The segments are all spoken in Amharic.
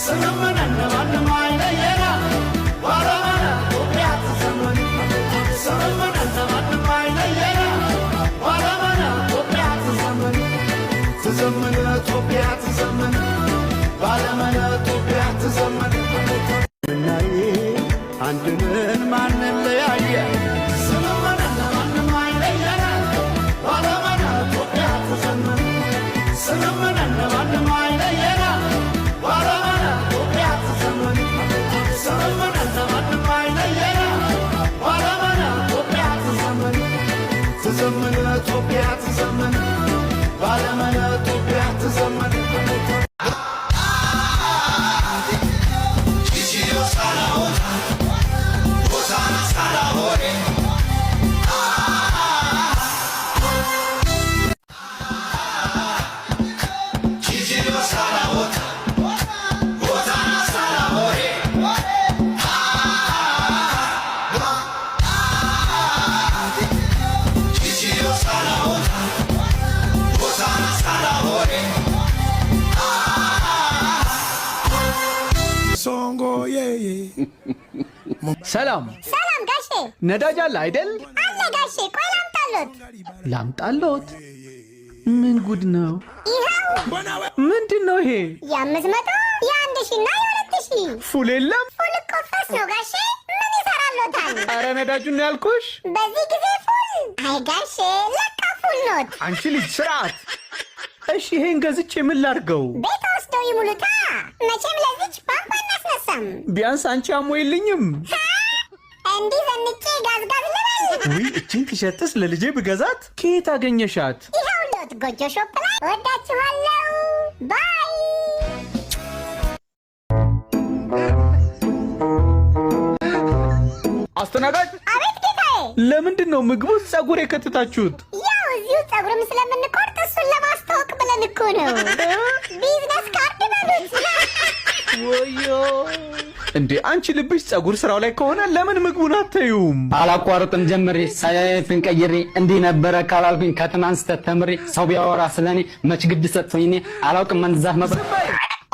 ስምምነን ማንም አይለየና ባለመነ ኢትዮጵያ ትዘመን። ስምምነን ማንም አይለየና ባለመነ ኢትዮጵያ ትዘመን። ትዘመን ኢትዮጵያ ትዘመን፣ ባለመነ ኢትዮጵያ ትዘመን። ምናይ አንድንን ማንለያየ፣ ስምምነን ማንም አይለየና ባለመነ ኢትዮጵያ ትዘመን። ስምምነን ማንም አይለየና ባለመነ ኢትዮጵያ ትዘመን። ስምምነን ማንም አይለየና ባለመነ ኢትዮጵያ ትዘመን። ትዘመን ኢትዮጵያ ትዘመን፣ ባለመነ ኢትዮጵያ ትዘመን። ሰላም። ሰላም ጋሼ። ነዳጅ አለ አይደል? አለ ጋሼ። ቆይ ላምጣሎት። ላምጣሎት? ምን ጉድ ነው? ይኸው። ምንድን ነው ይሄ? የ500፣ የ1000 እና የ2000። Full የለም? Full እኮ ፈስ ነው ጋሼ። ምን ይሰራሎታል? አረ ነዳጁን ነው ያልኩሽ። በዚህ ጊዜ full? አይ ጋሼ፣ ለካ full ኖት። አንቺ ልጅ ስርዓት። እሺ ይሄን ገዝቼ ምን ላድርገው? ቤት ወስደው ይሙሉታ። መቼም ለዚች ፓምፕ አናስነሳም። ቢያንስ አንቺ አሞይልኝም። እንዲህ ዘንጬ ጋዝጋዝ ልበል? ውይ፣ እችን ቲሸርትስ ለልጄ ብገዛት። ከየት አገኘሻት? ይኸውልዎት ጎጆ ሾፕ ላይ። ወዳችኋለሁ። Bye። አስተናጋጅ! አቤት ጌታዬ። ለምንድን ነው ምግቡ ውስጥ ጸጉር የከተታችሁት? ያው እዚሁ ጸጉርም ስለምንቆርጥ እሱን ለማስታወቅ ብለን እኮ ነው። Business card በሉት። ወዮ እንዴ! አንቺ ልብሽ ጸጉር ስራው ላይ ከሆነ ለምን ምግቡን አታዩም? አላቋርጥም ጀምሬ፣ ሳያየትን ቀይሬ፣ እንዲህ ነበረ ካላልኩኝ ከትናንት ስተት ተምሬ፣ ሰው ቢያወራ ስለኔ መች ግድ ሰጥቶኝ፣ እኔ አላውቅም መንዛት መብረ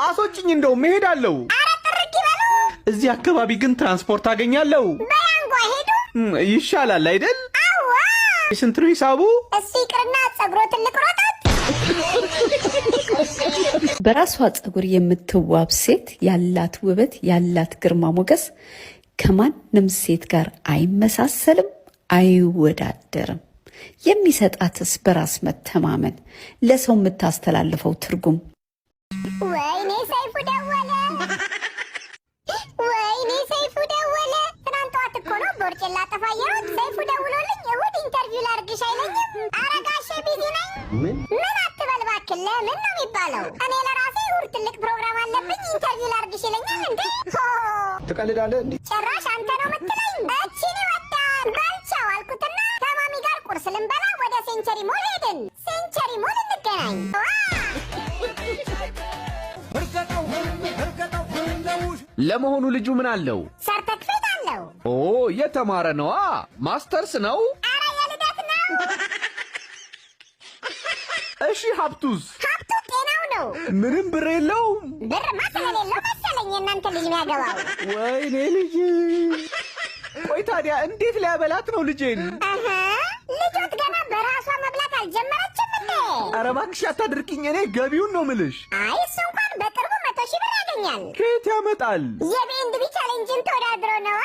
አስወጭኝ፣ እንደው መሄዳለሁ። ኧረ ጥርቅ ይበሉ። እዚህ አካባቢ ግን ትራንስፖርት አገኛለሁ? በያንጓ ሄዱ። ይሻላል አይደል? አዋ። ስንት ነው ሂሳቡ? እሱ ይቅርና ጸጉሮትን ልቁረጦት? በራሷ ፀጉር የምትዋብ ሴት ያላት ውበት፣ ያላት ግርማ ሞገስ ከማንም ሴት ጋር አይመሳሰልም፣ አይወዳደርም። የሚሰጣትስ በራስ መተማመን፣ ለሰው የምታስተላልፈው ትርጉም። ወይኔ ሰይፉ ደወለ! ወይኔ ሰይፉ ደወለ! ትናንት ጠዋት እኮ ነው ቦርጬን ላጠፋ እየሮጥ ሰይፉ ደውሎልኝ እሑድ interview ላርግሽ አይለኝም? ኧረ ጋሼ busy ነኝ። ምን? ምን አትበል እባክህ። ለምን ነው የሚባለው? እኔ ለራሴ እሑድ ትልቅ ፕሮግራም አለብኝ፣ interview ላርግሽ ይለኛል እንዴ? ሆ! ትቀልዳለህ እንዴ? ጭራሽ አንተ ነው የምትለኝ? እቺን ይወዳል። በልቻው አልኩትና ከማሚ ጋር ቁርስ ልንበላ ወደ ሴንቸሪ ሞል ሄድን። ሴንቸሪ ሞል እንገናኝ። ዋ! ለመሆኑ ልጁ ምን አለው? ሰርተክፌት አለው። ኦ፣ የተማረ ነዋ። ማስተርስ ነው? አረ የልደት ነው። እሺ ሀብቱስ? ሀብቱ ጤናው ነው። ምንም ብር የለውም። ብርማ ስለሌለው መሰለኝ የእናንተ ልጅ የሚያገባው። ወይኔ ልጅ። ቆይ ታዲያ እንዴት ሊያበላት ነው ልጄን? እህ፣ ልጆት ገና በራሷ መብላት አልጀመረችም እንዴ? ኧረ እባክሽ አታድርቂኝ። እኔ ገቢውን ነው ምልሽ። አይ እሱ እንኳን በቅርቡ 100,000 ብር ያገኛል። ከየት ያመጣል? የ B and B challenge ን ተወዳድሮ ነዋ።